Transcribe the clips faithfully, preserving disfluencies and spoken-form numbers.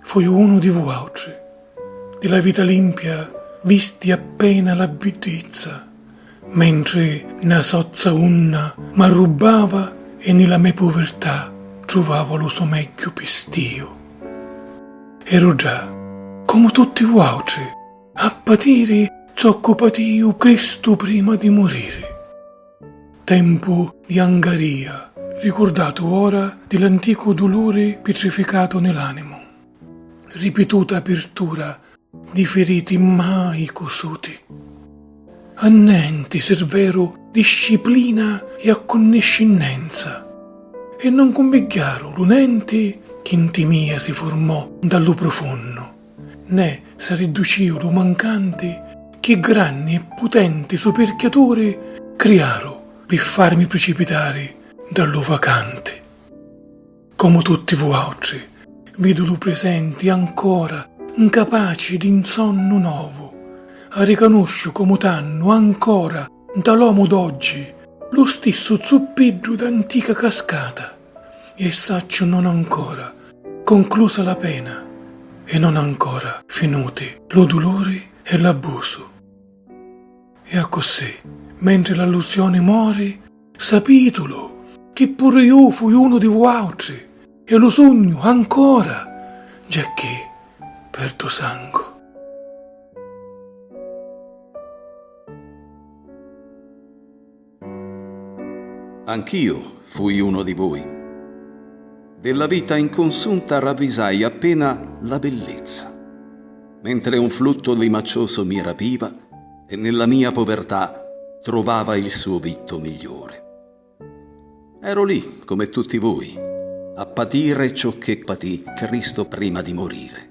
Fui unu di vuautri, di la vita limpia visti appena la biddizza, mentri na sozza unna m'arrubbava e ni la me puvirtà truvava lu so megghiu pistìu. Eru ddà, comu tutti vuautri, a patiri zoccu patìu Cristu prima di muriri. Tempu di angaria, ricurdatu ora di l'anticu duluri pitrificatu ni l'animu, ripituta apirtura di firiti mai cusuti. A nenti sirveru disciplina e accunniscinnenza, e non cummigghiaru lu nenti chi nti mia si furmò nta lu prufunnu, nè s'arridducìu lu mancanti chi granni e putenti supirchiaturi criaru pi farmi pricipitari nta lu vacanti. Comu tutti vuautri, vidu lu prisenti ancora ncapaci di nsonnu novu, arricanusciu comu tannu ancora nta l'omu d'oggi lu stissu zuppiddu d'antica cascata, e sacciu non ancora conclusa la pena e non ancora finuti lu duluri e l'abusu. E accussì, mentri l'allusioni mori, sapitulu chi puru iu fui unu di vuautri e lu sugnu ancora, giacchì perdu sangu. Anch'io fui uno di voi. Della vita inconsunta ravvisai appena la bellezza, mentre un flutto limaccioso mi rapiva e nella mia povertà trovava il suo vitto migliore. Ero lì, come tutti voi, a patire ciò che patì Cristo prima di morire.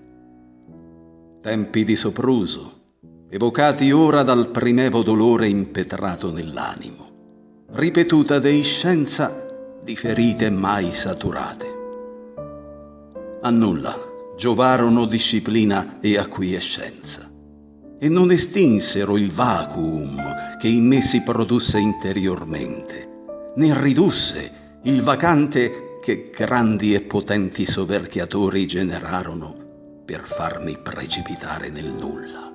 Tempi di sopruso, evocati ora dal primevo dolore impetrato nell'animo, ripetuta deiscenza di ferite mai saturate. A nulla giovarono disciplina e acquiescenza, e non estinsero il vacuum che in me si produsse interiormente, né ridusse il vacante che grandi e potenti soverchiatori generarono per farmi precipitare nel nulla.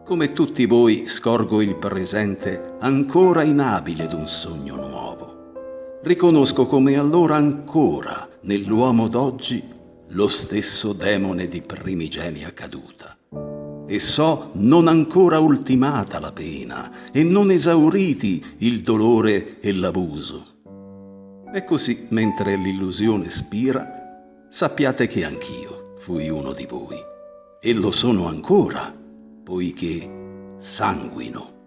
Come tutti voi scorgo il presente ancora inabile d'un sogno nuovo. Riconosco come allora ancora nell'uomo d'oggi lo stesso demone di primigenia caduta. E so non ancora ultimata la pena e non esauriti il dolore e l'abuso. E così, mentre l'illusione spira, sappiate che anch'io fui uno di voi, e lo sono ancora, poiché sanguino.